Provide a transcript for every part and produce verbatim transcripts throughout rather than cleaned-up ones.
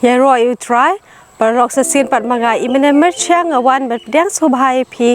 Ïaroh ïa U Trai. Paralok, sa shisien pat ma nga, Immanuel Myrchang, nga wan ban pdiang sngewbha ïa phi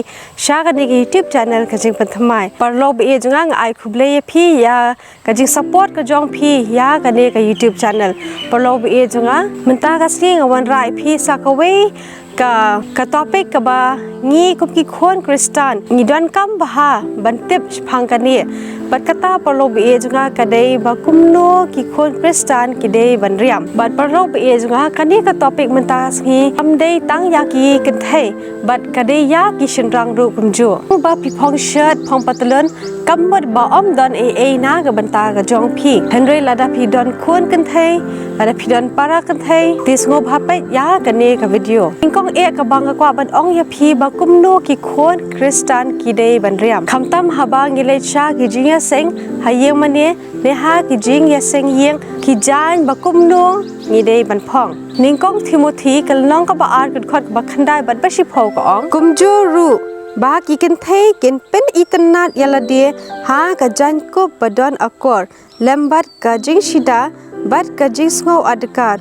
sha kane ka YouTube channel Ka Jingpynthymmai. Paralok ba ïeit jong nga, nga ai khublei ïa phi ïa ka jingsupport ka jong phi ïa kane ka YouTube channel. Paralok ba ïeit jong nga, mynta ka sngi nga wanrah ïa phi sa kawei ka, ka topic kaba ngi kum ki khun Khristan ngi donkam bha ban tip shaphang kane. Bad kata, paralok ba ïeit jong nga, ka dei ba kumno ki khun Khristan ki dei ban riam. Bad paralok ba ïeit jong nga, kane ka topic mynta ka sngi kam dei tang ïa ki kynthei, bad ka dei ïa ki shynrang ruh kumjuh. Ba phi phong shirt, phong patlun, kam mut ba ym don ei ei na ka bynta ka jong phi. Hynrei lada phi don khun kynthei, lada phi don para kynthei, te sngewbha peit ïa kane ka video. Nyngkong eh kaba nga kwah ban ong ïa phi ba kumno ki khun Khristan ki dei ban riam. Khamtam haba ngi leit sha ki jingïaseng ha ïing mane, ne ha ki jingïaseng ïing, ki jaiñ ba kumno ngi dei ban phong. Nyngkong Timothi ka lynnong kaba ar, ka dkhot kaba khyndai bad ba shiphew ka ong, kumjuh ruh ba ki kynthei kin pynitynnad ïa lade ha ka jaiñkup ba don akor, lem bad ka jingshida bad ka jingsngew adkar,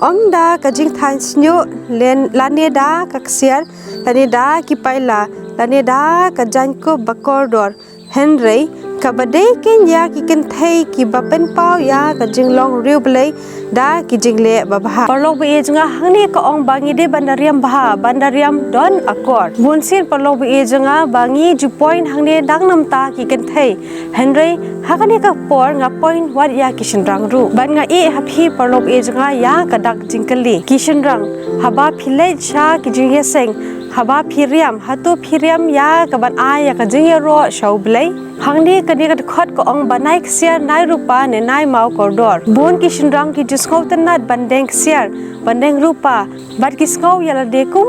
ym da ka jingthaiñ shñiuh, len, lane da ka ksiar, lane da ki paila, lane da ka jaiñkup ba kordor. Hynrei kaba dei kein ïa ki kynthei kiba pynpaw ïa ka jinglong riewblei da ki jingleh babha. Paralok ba ïeit jong nga, hangne ka ong ba ngi dei ban da riam bha, ban da riam don akor. Bunsien, paralok ba ïeit jong nga, ba ngi ju point hangne dang namar ki kynthei. Hynrei ha kane ka por nga point wat ïa ki shynrang ruh. Bad nga ïeh ha phi, paralok ba ïeit jong nga, ïa ka dak jingkylli. Ki shynrang, haba phi leit sha ki jingïaseng, haba phi riam, hato phi riam ïa kaban ai ïa ka jingïaroh sha U Blei? Hangne kane ka dkhot ka ong ba nai ksiar, nai rupa, ne nai maw kordor. Bun ki shynrang ki ju sngewtynnad ban deng ksiar, ban deng rupa, bad ki sngew ïa lade kum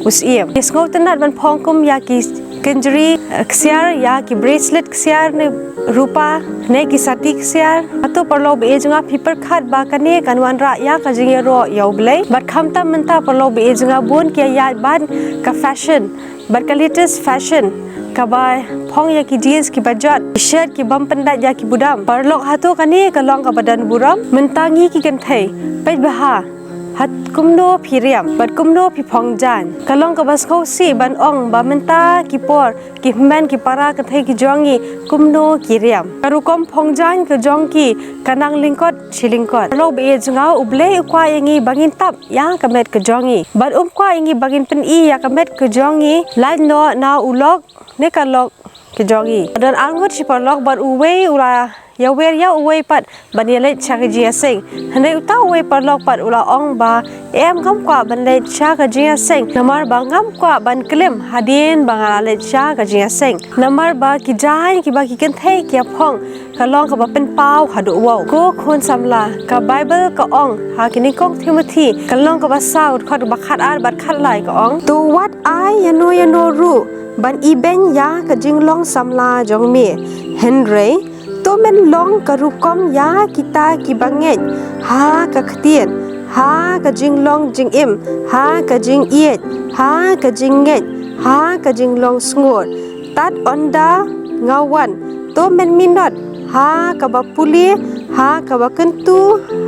u syiem. Ki sngewtynnad ban phong kum ïa ki kynjri, eh, ksiar, ïa ki bracelet ksiar ne rupa, ne ki sati ksiar. Hato, paralok ba ïeit jong nga, phi pyrkhat ba kane kan wanrah ïa ka jingïaroh ïa U Blei? Bad khamtam mynta, paralok ba ïeit jong nga, bun ki ïaid bad ka fashion, bad ka latest fashion, kaba phong ïa ki jeans kiba jot, ki shirt ki bym pyndait ïa ki budam. Paralok, hato kane ka long kaba don burom? Mynta ngi ki kynthei, peit bha, ha kumno phi riam bad kumno phi phong jaiñ. Ka long kaba sngewsih ban ong ba mynta ki por, ki hynmen, ki para kynthei ki jong ngi kumno ki riam. Ka rukom phong jaiñ ka jong ki ka nang lyngkot shi lyngkot. Paralok ba ïeit jong nga, U Blei u kwah ïa ngi ba ngin tap ïa ka met ka jong ngi. Bad um kwah ïa ngi ba ngin pyni ïa ka met ka jong ngi lait noh na u lok, ne ka lok ka jong ngi. Don arngut shi paralok bad uwei u la ïawer ïa uwei pat ban ïaleit sha ka jingïaseng. Hynrei uta uwei paralok pat u la ong ba, em, ngam kwah ban leit sha ka jingïaseng, namar ba ngam kwah ban klim hadien ba nga la leit sha ka jingïaseng. Namar ba ki jaiñ kiba ki kynthei ki ïa phong ka long kaba pynpaw haduh wow. Ko khun samla, ka Baibl ka ong ha ki Nyngkong Timothi ka lynnong kaba saw, dkhot ba khatar bad khatlai ka ong, to wat ai ïano ïano ruh ban ibeiñ ïa ka jinglong samla jong me. Hynrei to men long ka rukom ïa kita kiba ngeit ha ka ktien, ha ka jinglong jingim, ha ka jingïeit, ha ka jingngeit, ha ka jinglong sngur. Tad ynda nga wan, to men minot ha kaba pule, ha kaba kyntu,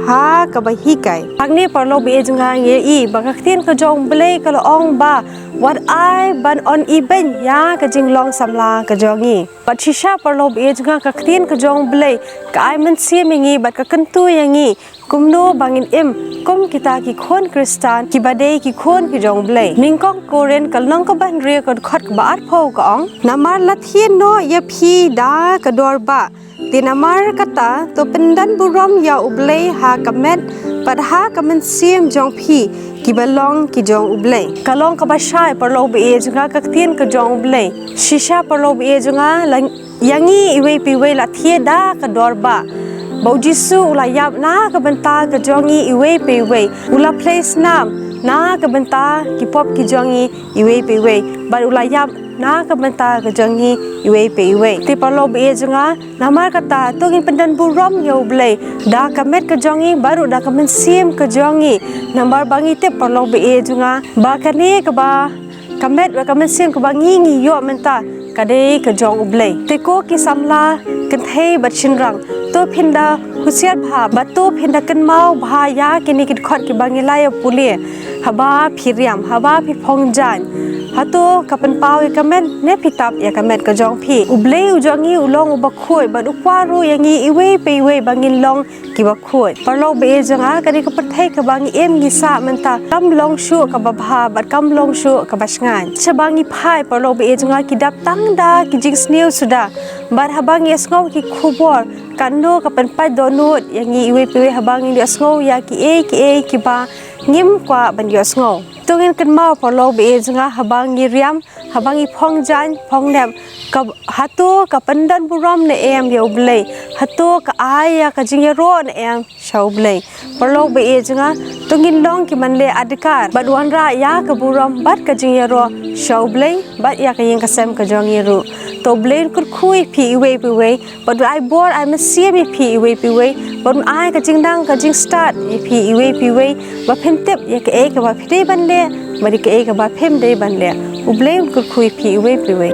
ha kaba hikai. Hangne paralok ba ïeit jong nga, ngi ïohi ba ka ktien ka jong U Blei ka la ong ba wat ai ban ym ibeiñ ïa ka jinglong samla ka jong ngi. Bad shisha paralok ba ïeit jong nga, ka ktien ka jong U Blei ka ai mynsiem ïa ngi bad ka kyntu ïa ngi kumno ba ngin im kum kita ki khun Khristan kiba dei ki khun ki jong U Blei. Nyngkong Korinth ka lynnong kaba hynriew ka dkhot kaba arphew ka ong, namar la thied noh ïa phi da ka dor bah. Te namar kata to pyndon burom ïa U Blei ha ka met bad ha ka mynsiem jong phi kiba long ki jong U Blei. Ka long kaba shai paralok ba ïeit jong nga, ka ktien ka jong U Blei. Shisha paralok ba ïeit jong nga, la ïa ngi iwei pa iwei la thied da ka dor bah. Ba U Jisu u la ïap na ka bynta ka jong ngi iwei pa iwei. U la plie snam na ka bynta ki pop ki jong ngi iwei pa iwei. Bad u la ïap na ka bynta ka jong ngi iwei pa iwei. Te paralok ba ïeit jong nga, namar kata to ngin pyndon burom ïa U Blei da ka met ka jong ngi bad ruh da ka mynsiem ka jong ngi. Namar ba ngi tip paralok ba ïeit jong nga, ba kane kaba ka met bad ka mynsiem kaba ngi ngi ïoh mynta ka dei ka jong U Blei. Te ko ki samla kynthei bad shynrang, to phin da husiar bha bad to phin da kynmaw bha ïa kine ki dkhot kiba ngi la ïa pule haba phi riam, haba phi phong jaiñ. Hato ka pynpaw ïa ka met ne phi tap ïa ka met ka jong phi? U Blei u jong ngi u long uba khuid bad u kwah ruh ïa ngi iwei pa iwei ba ngin long kiba khuid. Paralok ba ïeit jong nga, ka dei ka pyrthei kaba ngi im ngi sah mynta kam long shuh kaba bha bad kam long shuh kaba shngaiñ. Shaba ngi phai, paralok ba ïeit jong nga, ki dap tang da ki jingsniew suda. Bad haba ngi ïohsngew ki khubor, kano ka pynpait dohnud ïa ngi iwei pa iwei haba ngi ïohsngew ïa kiei kiei kiba ngim kwah ban ïohsngew. To ngin kynmaw, paralok ba ïeit jong nga, haba ngi riam, haba ngi phong jaiñ phong nep, ka, hato ka pyndon burom ne em ïa U Blei? Hato ka ai ïa ka jingïaroh ne em sha U Blei? Paralok ba ïeit jong nga, to ngin long ki ban leh adkar bad wanrah ïa ka burom bad ka jingïaroh sha U Blei bad ïa ka ïing ka sem ka jong ngi ruh. To U Blei un kyrkhu ïa phi iwei pa iwei bad un ai bor ai mynsiem ïa phi iwei pa iwei bad un ai ka jingnang ka jingstad ïa phi iwei pa iwei ba phin tip ïa kaei kaba phi dei ban leh bad ïa kaei kaba phim dei ban leh. U Blei un kyrkhu ïa phi iwei pa iwei.